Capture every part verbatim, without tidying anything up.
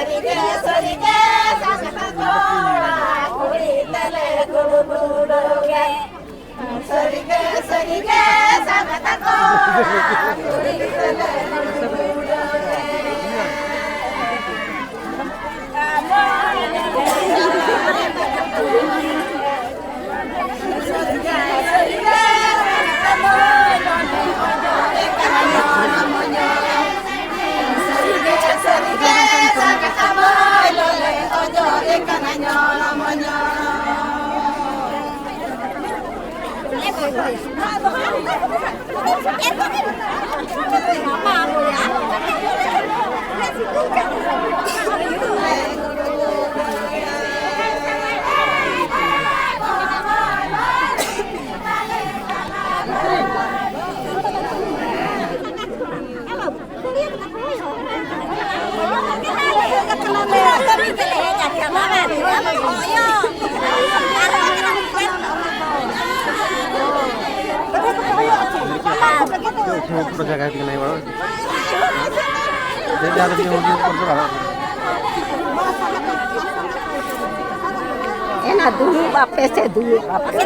ᱥᱟᱹᱨᱤᱜᱮ ᱥᱟᱹᱨᱤᱜᱮ ᱥᱟᱸᱜᱟᱛ ᱠᱚᱲᱟ ᱠᱩᱲᱤ ᱛᱮᱞᱮ ᱜᱩᱰᱩ ᱜᱩᱰᱩ ᱜᱮ᱾ ᱥᱟᱹᱨᱤᱜᱮ ᱥᱟᱹᱨᱤᱜᱮ ᱥᱟᱸᱜᱟᱛ ᱠᱚᱲᱟ ᱠᱩᱲᱤ ᱛᱮᱞᱮ ᱜᱩᱰᱩ ᱜᱩᱰᱩ ᱜᱮ᱾ ᱮᱱᱟ ᱫᱩᱲᱩᱵ ᱟᱯᱮ ᱥᱮ ᱫᱩᱲᱩᱵ ᱟᱯᱮ᱾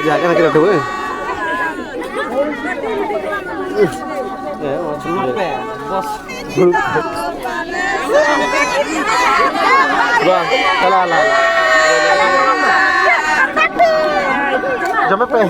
ᱡᱟᱦᱟᱸ ᱠᱟᱱᱟ ᱠᱤᱱ ᱟᱹᱰᱤ ᱵᱟᱝ? ᱵᱟᱝ, ᱪᱟᱞᱟᱜ ᱟᱞᱟᱝ᱾ ᱡᱚᱢᱮ ᱯᱮ᱾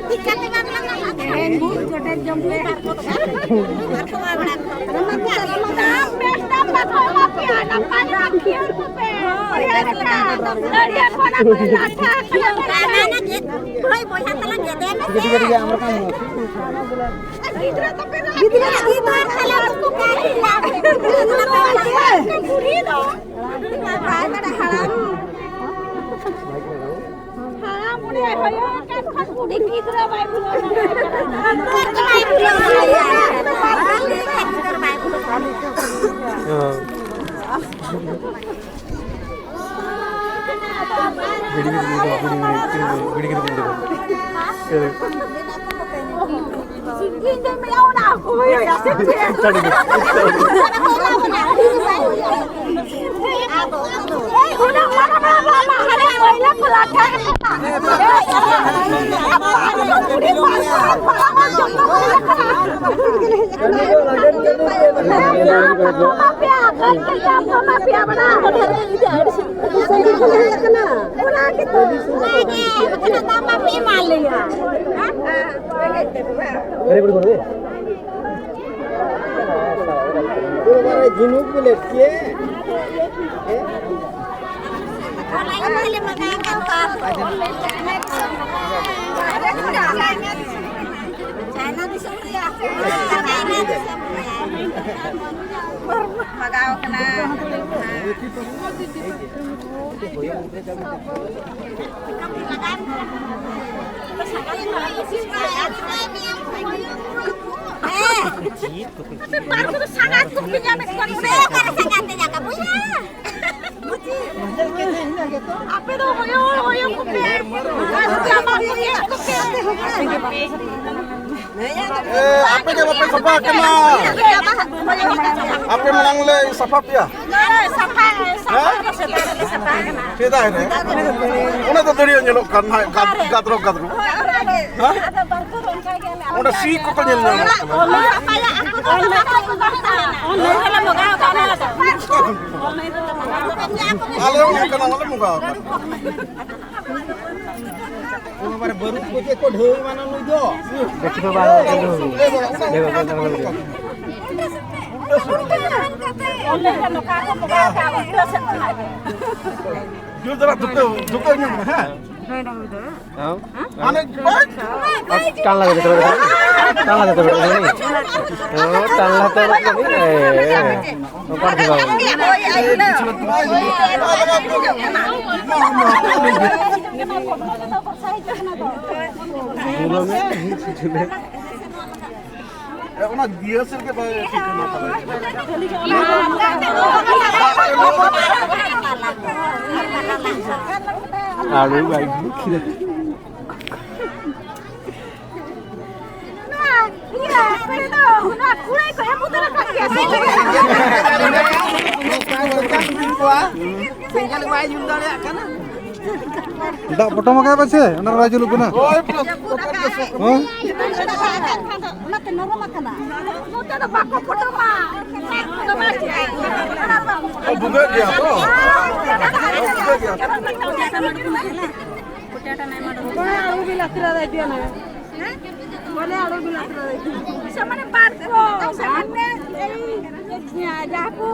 ᱛᱮᱦᱮᱧ ᱵᱷᱩᱛ ᱡᱚᱴᱮᱫ ᱡᱚᱢ ᱯᱮ᱾ ᱵᱮᱥ ᱛᱟᱢ ᱵᱟᱠᱚ ᱮᱢᱟ ᱯᱮᱭᱟ, ᱱᱟᱯᱟᱭ ᱱᱟᱯᱟᱭ ᱠᱷᱤᱭᱟᱹᱲ ᱠᱚᱯᱮ᱾ ᱟᱹᱰᱤ ᱟᱸᱴ ᱞᱟᱴᱷᱟ ᱠᱟᱱᱟ᱾ ᱦᱳᱭ, ᱵᱚᱭᱦᱟ ᱛᱟᱞᱟᱝ ᱜᱮᱫᱮ ᱢᱮᱥᱮ᱾ ᱜᱤᱫᱽᱨᱟᱹ ᱛᱟᱯᱮ ᱫᱚ ᱜᱤᱫᱽᱨᱟᱹ ᱞᱟᱹᱜᱤᱫ ᱫᱚ ᱛᱟᱦᱞᱮ ᱩᱱᱠᱩ ᱠᱚ ᱵᱩᱲᱦᱤ ᱫᱚ ᱵᱟᱭ ᱵᱟᱲᱟᱭ ᱦᱟᱲᱟᱢ᱾ ᱦᱟᱲᱟᱢ ᱩᱱᱤ ᱦᱚᱭᱚ ᱟᱠᱟᱱ ᱠᱷᱟᱱ ᱠᱩᱲᱤ ᱜᱤᱫᱽᱨᱟᱹ ᱵᱟᱭ ᱵᱩᱞᱟᱹᱣ ᱫᱟᱲᱮᱭᱟᱜ ᱠᱟᱱᱟ᱾ ᱵᱟᱭ ᱵᱩᱞᱟᱹᱣ ᱫᱟᱲᱮᱭᱟᱜ ᱠᱟᱱᱟ᱾ ᱵᱤᱲᱤ ᱜᱤᱫᱽᱨᱟᱹ ᱠᱚ, ᱵᱤᱲᱤ, ᱵᱤᱲᱤ, ᱵᱤᱲᱤ ᱜᱤᱫᱽᱨᱟᱹ ᱠᱚ᱾ ᱤᱧ ᱫᱚᱧ ᱢᱮᱱᱟ ᱚᱱᱟ ᱠᱚ ᱦᱩᱭᱩᱜᱼᱟ ᱥᱮ ᱪᱮᱫ? ᱚᱱᱟ ᱢᱟᱨᱟᱝ ᱢᱟᱨᱟᱝ ᱢᱟᱨᱟᱝ ᱦᱟᱱᱮ ᱢᱟᱹᱭᱞᱟᱹ ᱠᱚ ᱞᱟᱴᱷᱟ ᱠᱟᱱᱟ᱾ ᱠᱩᱲᱤ ᱯᱟᱲᱟ ᱯᱟᱲᱟ ᱡᱚᱛᱚ ᱠᱚ ᱞᱟᱴᱷᱟ᱾ ᱢᱟᱯᱮᱭᱟ, ᱜᱟᱹᱭ ᱠᱟᱡᱟ ᱠᱚ ᱢᱟᱯᱮᱭᱟ ᱵᱟᱲᱟ᱾ ᱚᱱᱟ ᱜᱮᱛᱚ, ᱚᱱᱟ ᱜᱮ, ᱚᱱᱟ ᱫᱟᱢ ᱵᱟᱯᱮ ᱮᱢᱟ ᱞᱮᱭᱟ᱾ ᱦᱮᱸ? ᱡᱷᱤᱱᱩᱠ ᱵᱤᱞᱮᱴ ᱪᱮ? ᱪᱟᱭᱱᱟ ᱫᱤᱥᱚᱢ ᱨᱮᱭᱟᱜ, ᱪᱟᱭᱱᱟ ᱫᱤᱥᱚᱢ ᱨᱮᱭᱟᱜ ᱵᱟᱜᱟᱣ ᱠᱟᱱᱟ᱾ ᱦᱮᱸ᱾ ᱟᱯᱮ ᱯᱟᱨᱠ ᱨᱮ ᱥᱟᱸᱜᱟᱛ ᱠᱚᱯᱮ ᱧᱟᱢᱮᱫ ᱠᱚᱣᱟ ᱥᱮ? ᱚᱠᱟᱨᱮ ᱥᱟᱸᱜᱟᱛ ᱯᱮ ᱧᱟᱢ ᱠᱚᱣᱟ? ᱟᱯᱮ ᱫᱚ ᱦᱚᱭᱚ, ᱦᱚᱭᱚ ᱠᱚᱯᱮ᱾ ᱡᱟᱢᱟ ᱠᱚ ᱧᱮᱞ ᱠᱚᱯᱮ᱾ ᱮ, ᱟᱯᱮ ᱜᱮ ᱵᱟᱯᱮ ᱥᱟᱯᱷᱟ ᱠᱟᱱᱟ᱾ ᱟᱯᱮ ᱢᱟᱲᱟᱝ ᱞᱮ ᱥᱟᱯᱷᱟ ᱯᱮᱭᱟ᱾ ᱥᱟᱯᱷᱟ, ᱥᱟᱯᱷᱟ ᱦᱮᱸ? ᱫᱚ ᱥᱮᱛᱟᱜ ᱨᱮᱞᱮ ᱥᱟᱯᱷᱟ ᱠᱟᱱᱟ᱾ ᱥᱮᱫᱟᱭ ᱨᱮ᱾ ᱚᱱᱟ ᱫᱚ ᱫᱟᱹᱲᱤᱭᱟᱹ ᱧᱮᱞᱚᱜ ᱠᱟᱱ ᱦᱟᱸᱜ, ᱜᱟᱫ-, ᱜᱟᱫᱽᱨᱚ, ᱜᱟᱫᱽᱨᱚ᱾ ᱦᱮᱸ? ᱟᱫᱚ ᱵᱟᱝᱠᱚ ᱨᱚᱲ ᱠᱟᱜ ᱜᱮᱭᱟ, ᱟᱞᱮ ᱚᱸᱰᱮ ᱥᱤ ᱠᱚᱠᱚ ᱧᱮᱞ ᱧᱟᱢᱚᱜ ᱠᱟᱱᱟ᱾ ᱚᱱᱟ ᱟᱯᱟᱭᱟᱜ ᱟᱠᱚ ᱫᱚ ᱚᱱᱟ ᱠᱚ ᱵᱟᱝ ᱛᱟᱦᱮᱱᱟ᱾ ᱚᱱᱟ ᱫᱚᱞᱮ ᱵᱚᱸᱜᱟ ᱟᱠᱟᱱᱟ᱾ ᱟᱞᱮ ᱦᱚᱸ ᱚᱱᱠᱟᱱᱟᱜ ᱢᱟᱞᱮ ᱵᱚᱸᱜᱟ ᱟᱠᱟᱱ᱾ ᱮᱠᱮᱵᱟᱨᱮ ᱵᱟᱹᱨᱩᱫ ᱠᱚ ᱪᱮᱫ ᱠᱚ ᱰᱷᱟᱹᱣ ᱮᱢᱟᱱᱟ ᱱᱩᱭ ᱫᱚ᱾ ᱫᱮᱠᱷᱤ ᱛᱚ ᱵᱟᱝ ᱫᱮᱠᱷᱚ, ᱫᱮᱠᱷᱚ, ᱫᱮᱠᱷᱚ, ᱫᱮᱠᱷᱚ᱾ ᱡᱳᱨ ᱫᱷᱟᱨᱟ ᱫᱷᱩᱠᱟᱹᱣ, ᱫᱷᱩᱠᱟᱹᱣ ᱧᱚᱜ ᱢᱮ, ᱦᱮᱸ? ᱦᱮᱸ? ᱢᱟᱱᱮ, ᱵᱟᱝ᱾ ᱟᱨ ᱴᱟᱱ ᱞᱟᱜᱟ ᱫᱮ ᱛᱚᱵᱮ᱾ ᱴᱟᱱ ᱞᱟᱜᱟ ᱫᱮ ᱛᱚᱵᱮ᱾ ᱦᱮᱸ, ᱴᱟᱱ ᱞᱟᱜᱟ ᱫᱮ ᱛᱚᱵᱮ᱾ ᱮ, ᱮ, ᱚᱠᱟ ᱨᱮ ᱵᱟᱵᱩ? ᱚᱱᱟ ᱫᱤᱭᱟᱹ ᱥᱮᱫ ᱜᱮ ᱵᱟᱭ ᱴᱷᱤᱠ ᱠᱟᱱᱟ ᱛᱟᱞᱮ᱾ ᱟᱲᱩ ᱵᱟᱭ ᱠᱷᱤᱨᱟ᱾ ᱫᱟᱜ ᱯᱚᱴᱚᱢ ᱟᱠᱟᱫ ᱯᱟᱪᱷᱮ, ᱚᱱᱟ ᱨᱮ ᱵᱟᱭ ᱡᱩᱞᱩᱜ ᱠᱟᱱᱟ᱾ ᱦᱳᱭ, ᱯᱩᱨᱟᱹ ᱯᱚᱴᱚᱢ ᱜᱮ ᱥᱮ᱾ ᱦᱮᱸ? ᱚᱱᱟᱛᱮ ᱱᱚᱨᱚᱢ ᱟᱠᱟᱱᱟ᱾ ᱱᱚᱛᱮ ᱫᱚ ᱵᱟᱠᱚ ᱯᱚᱴᱚᱢᱟ᱾ ᱵᱷᱩᱜᱟᱹᱜ ᱜᱮᱭᱟ ᱛᱚ᱾ ᱵᱷᱩᱜᱟᱹᱜ ᱜᱮᱭᱟ᱾ ᱵᱚᱞᱮ ᱟᱲᱚ ᱵᱤᱞᱟᱹᱛᱤ ᱨᱮ ᱤᱫᱤ ᱟᱞᱮ᱾ ᱥᱟᱢᱟᱱᱮ ᱵᱟᱨ ᱠᱚ, ᱥᱟᱢᱟᱱᱮ ᱮᱭ, ᱡᱟᱦᱟᱸ ᱠᱚ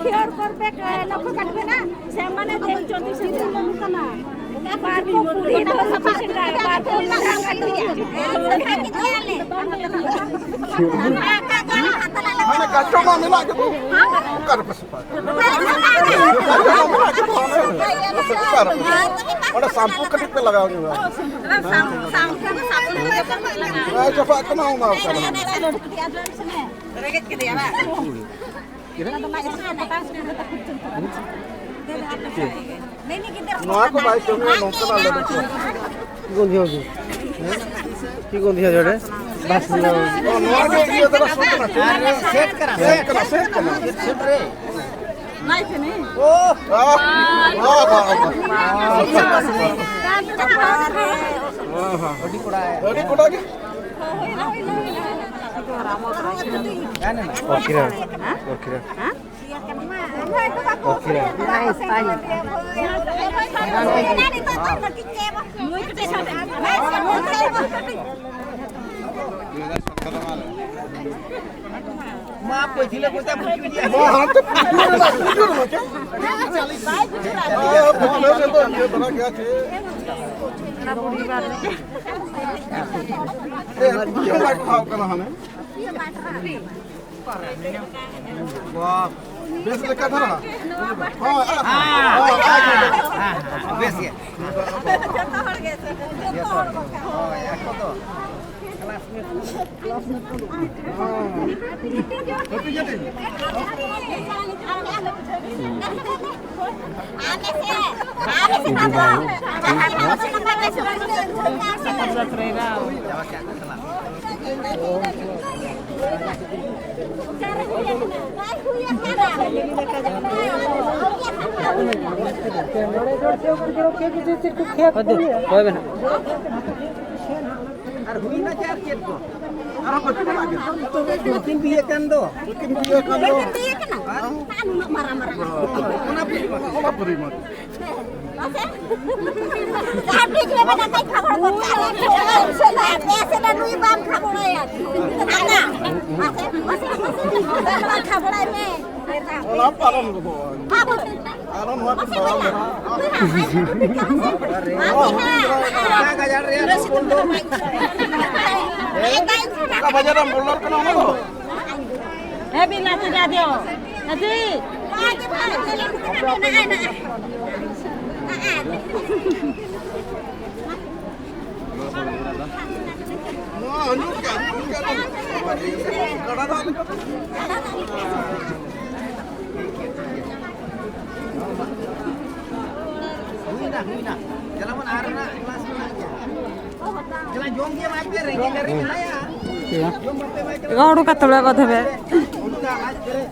ᱠᱷᱤᱭᱟᱹᱨ ᱠᱚᱨᱵᱮ ᱞᱚᱠᱠᱷᱚ ᱠᱟᱴᱵᱮ ᱱᱟ, ᱥᱟᱢᱟᱱᱮ ᱫᱮ ᱪᱚᱱᱫᱤ ᱥᱮ ᱫᱩ ᱢᱟᱱᱩ ᱠᱟᱱᱟ᱾ ᱵᱟᱨ ᱠᱚ ᱠᱩᱲᱤ ᱫᱚ ᱥᱟᱢᱟᱱ ᱵᱟᱨ ᱠᱚ ᱢᱟᱱᱮ ᱠᱟᱪᱚ ᱢᱟ ᱢᱮᱱᱟᱜ ᱜᱮ ᱛᱚ᱾ ᱚᱠᱟ ᱨᱮ ᱯᱮ ᱚᱸᱰᱮ ᱥᱟᱢᱯᱩ ᱠᱟᱹᱴᱤᱡ ᱯᱮ ᱞᱟᱜᱟᱣ ᱧᱚᱜᱟ᱾ ᱦᱮᱸ, ᱪᱟᱵᱟᱜ ᱠᱟᱱᱟ ᱚᱱᱟ ᱚᱠᱟ ᱨᱮ᱾ ᱱᱚᱣᱟ ᱠᱚ ᱵᱟᱭ ᱠᱟᱹᱢᱤᱭᱟ, ᱱᱚᱝᱠᱟᱱᱟᱜ ᱞᱟᱹᱰᱩ ᱠᱚ᱾ ᱪᱮᱫ ᱠᱚ ᱫᱤᱭᱟ ᱡᱚᱰᱮ? ᱵᱟᱥ ᱱᱚᱣᱟ ᱜᱮ ᱤᱭᱟᱹ ᱫᱚ ᱥᱩᱴ ᱠᱟᱱᱟ᱾ ᱥᱮᱴ ᱠᱟᱱᱟ, ᱥᱮᱴ ᱠᱟᱱᱟ, ᱥᱮᱴ ᱨᱮ᱾ ᱟᱹᱰᱤ ᱠᱚᱲᱟ ᱜᱮ᱾ ᱚᱨ ᱠᱤᱨᱟᱹ, ᱚᱨ ᱠᱤᱨᱟᱹ᱾ ᱢᱟ ᱯᱟᱹᱪᱷᱤᱞᱮ ᱠᱚᱛᱮ ᱯᱩᱪᱩᱡ ᱜᱮᱭᱟ᱾ ᱢᱟ ᱦᱟᱱᱛᱮ ᱯᱩᱪᱩᱡ ᱨᱮᱱᱟᱜ, ᱯᱩᱪᱩᱡ ᱨᱮᱱᱟᱜ ᱪᱮᱫ? ᱦᱮᱸ, ᱯᱩᱪᱩᱡ ᱨᱮᱱᱟᱜ ᱫᱚ ᱤᱭᱟᱹ ᱫᱷᱟᱨᱟ ᱜᱮᱭᱟ ᱪᱮ? ᱚᱱᱟ ᱵᱩᱲᱦᱤ ᱵᱟᱨ ᱨᱮ᱾ ᱮ, ᱯᱩᱪᱩᱡ ᱵᱟᱭ ᱠᱷᱟᱣᱟᱣ ᱠᱟᱱᱟ ᱦᱟᱱᱮ᱾ ᱵᱟᱦ, ᱵᱮᱥ ᱞᱮᱠᱟ ᱫᱷᱟᱨᱟ᱾ ᱦᱚᱸ, ᱦᱚᱸ, ᱦᱚᱸ, ᱵᱮᱥ ᱜᱮ᱾ ᱡᱚᱛᱚ ᱦᱚᱲ ᱜᱮ, ᱡᱚᱛᱚ ᱦᱚᱲ ᱠᱚ᱾ ᱦᱳᱭ, ᱟᱠᱚ ᱫᱚ᱾ ᱦᱳᱭ ᱵᱮᱱ᱾ ᱟᱨ ᱦᱩᱭᱱᱟ ᱪᱮ ᱟᱨ ᱪᱮᱫ ᱠᱚ? ᱟᱨᱦᱚᱸ ᱵᱟᱹᱪᱩᱜ ᱟᱱᱟ ᱜᱮ? ᱱᱩᱠᱤᱱ ᱵᱤᱭᱮ ᱠᱟᱱ ᱫᱚ᱾ ᱱᱩᱠᱤᱱ ᱵᱤᱭᱮ ᱠᱟᱱ ᱫᱚ᱾ ᱵᱤᱭᱮ ᱠᱟᱱᱟ? ᱦᱮᱸ? ᱱᱩᱱᱟᱹᱜ ᱢᱟᱨᱟᱝ ᱢᱟᱨᱟᱝ᱾ ᱚᱱᱟ ᱯᱚᱨᱤᱢᱟᱱ᱾ ᱚᱱᱟ ᱯᱚᱨᱤᱢᱟᱱ᱾ ᱢᱟᱥᱮ? ᱡᱟᱦᱟᱸ ᱛᱤᱥ ᱨᱮ ᱢᱮᱱᱟ ᱠᱟᱹᱡ ᱠᱷᱟᱵᱚᱲ ᱜᱚᱫ ᱠᱟᱜ ᱞᱮ᱾ ᱟᱯᱮ ᱥᱮᱫ ᱫᱚ ᱱᱩᱭ ᱵᱟᱢ ᱠᱷᱟᱵᱚᱲᱟᱭᱟ᱾ ᱟᱫᱟ᱾ ᱢᱟᱥᱮ, ᱢᱟᱥᱮ, ᱢᱟᱥᱮ, ᱢᱟᱥᱮ ᱠᱷᱟᱵᱚᱲᱟᱭ ᱢᱮ᱾ ᱚᱱᱟ ᱯᱟᱨᱚᱢ ᱜᱚᱫᱚᱜᱼᱟ᱾ ᱟᱵᱚ ᱟᱨᱚ ᱱᱚᱣᱟ ᱠᱚ ᱵᱟᱲᱟᱭ ᱢᱮ᱾ ᱚᱠᱟ ᱵᱟᱡᱟᱨ ᱨᱮᱢ ᱵᱚᱞᱚᱱ ᱠᱟᱱᱟ ᱚᱱᱟ ᱫᱚ? ᱦᱮᱸ, ᱵᱤᱞᱟᱹᱛᱤ ᱫᱟᱫᱤ᱾ ᱫᱟᱫᱤ᱾ ᱱᱚᱣᱟ ᱦᱩᱭᱩᱜ ᱜᱮᱭᱟ, ᱦᱩᱭᱩᱜ ᱜᱮᱭᱟ᱾ ᱜᱟᱰᱟ ᱫᱟᱜ ᱞᱮᱠᱟ᱾ ᱦᱩᱭᱱᱟ, ᱦᱩᱭᱱᱟ᱾ ᱪᱟᱞᱟᱣ ᱵᱚᱱ ᱟᱨ ᱚᱱᱟ ᱠᱞᱟᱥ ᱢᱮᱱᱟᱜ ᱜᱮᱭᱟ᱾ ᱪᱟᱞᱟᱣ ᱡᱚᱢ ᱜᱮᱭᱟ, ᱵᱟᱯᱮ ᱨᱮᱸᱜᱮᱡ ᱨᱮ ᱢᱮᱱᱟᱭᱟ᱾ ᱡᱚᱢ ᱵᱟᱯᱮ ᱮᱢᱟᱭ ᱠᱟᱱᱟ᱾ ᱜᱚᱲ ᱠᱟᱛᱮ ᱞᱮ ᱠᱚ ᱫᱷᱮᱵᱮ᱾ ᱩᱰᱩᱠᱟ ᱞᱟᱡ ᱯᱮᱨᱮᱡ᱾